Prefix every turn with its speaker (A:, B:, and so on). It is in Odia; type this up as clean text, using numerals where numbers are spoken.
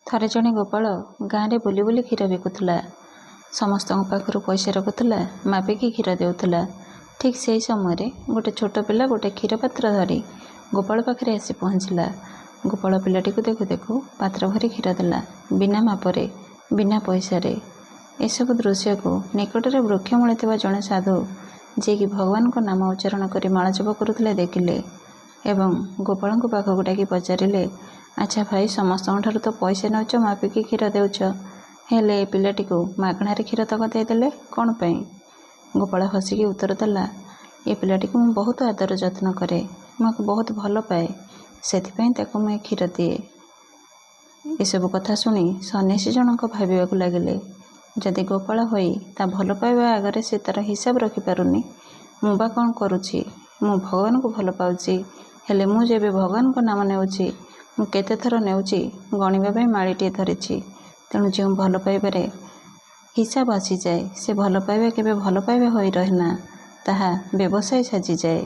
A: ଥରେ ଜଣେ ଗୋପାଳ ଗାଁରେ ବୁଲି ବୁଲି କ୍ଷୀର ବିକୁଥିଲା। ସମସ୍ତଙ୍କ ପାଖରୁ ପଇସା ରଖୁଥିଲା, ମାପିକି କ୍ଷୀର ଦେଉଥିଲା। ଠିକ୍ ସେହି ସମୟରେ ଗୋଟେ ଛୋଟ ପିଲା ଗୋଟେ କ୍ଷୀର ପାତ୍ର ଧରି ଗୋପାଳ ପାଖରେ ଆସି ପହଞ୍ଚିଲା। ଗୋପାଳ ପିଲାଟିକୁ ଦେଖୁ ଦେଖୁ ପାତ୍ର ଭରି କ୍ଷୀର ଦେଲା, ବିନା ମାପରେ, ବିନା ପଇସାରେ। ଏସବୁ ଦୃଶ୍ୟକୁ ନିକଟରେ ବୃକ୍ଷ ମୂଳେ ଥିବା ଜଣେ ସାଧୁ, ଯିଏକି ଭଗବାନଙ୍କ ନାମ ଉଚ୍ଚାରଣ କରି ମାଳ ଜପ କରୁଥିଲେ, ଦେଖିଲେ ଏବଂ ଗୋପାଳଙ୍କ ପାଖକୁ ଡାକି ପଚାରିଲେ, ଆଚ୍ଛା ଭାଇ, ସମସ୍ତଙ୍କଠାରୁ ତ ପଇସା ନେଉଛ, ମାପିକି କ୍ଷୀର ଦେଉଛ, ହେଲେ ଏ ପିଲାଟିକୁ ମାଗଣାରେ କ୍ଷୀର ତକ ଦେଇଦେଲେ କ'ଣ ପାଇଁ? ଗୋପାଳ ହସିକି ଉତ୍ତର ଦେଲା, ଏ ପିଲାଟିକୁ ମୁଁ ବହୁତ ଆଦର ଯତ୍ନ କରେ, ମୁଁ ଆକୁ ବହୁତ ଭଲ ପାଏ, ସେଥିପାଇଁ ତାକୁ ମୁଁ ଏ କ୍ଷୀର ଦିଏ। ଏସବୁ କଥା ଶୁଣି ସନ୍ନ୍ୟାସୀ ଜଣଙ୍କ ଭାବିବାକୁ ଲାଗିଲେ, ଯଦି ଗୋପାଳ ହୋଇ ତା ଭଲ ପାଇବା ଆଗରେ ସେ ତା'ର ହିସାବ ରଖିପାରୁନି, ମୁଁ ବା କ'ଣ କରୁଛି? ମୁଁ ଭଗବାନଙ୍କୁ ଭଲ ପାଉଛି, ହେଲେ ମୁଁ ଯେବେ ଭଗବାନଙ୍କ ନାମ ନେଉଛି, ମୁଁ କେତେଥର ନେଉଛି ଗଣିବା ପାଇଁ ମାଳିଟିଏ ଧରିଛି। ତେଣୁ ଯେଉଁ ଭଲ ପାଇବାରେ ହିସାବ ଆସିଯାଏ, ସେ ଭଲ ପାଇବା କେବେ ଭଲ ପାଇବା ହୋଇ ରହେନା, ତାହା ବ୍ୟବସାୟ ସାଜିଯାଏ।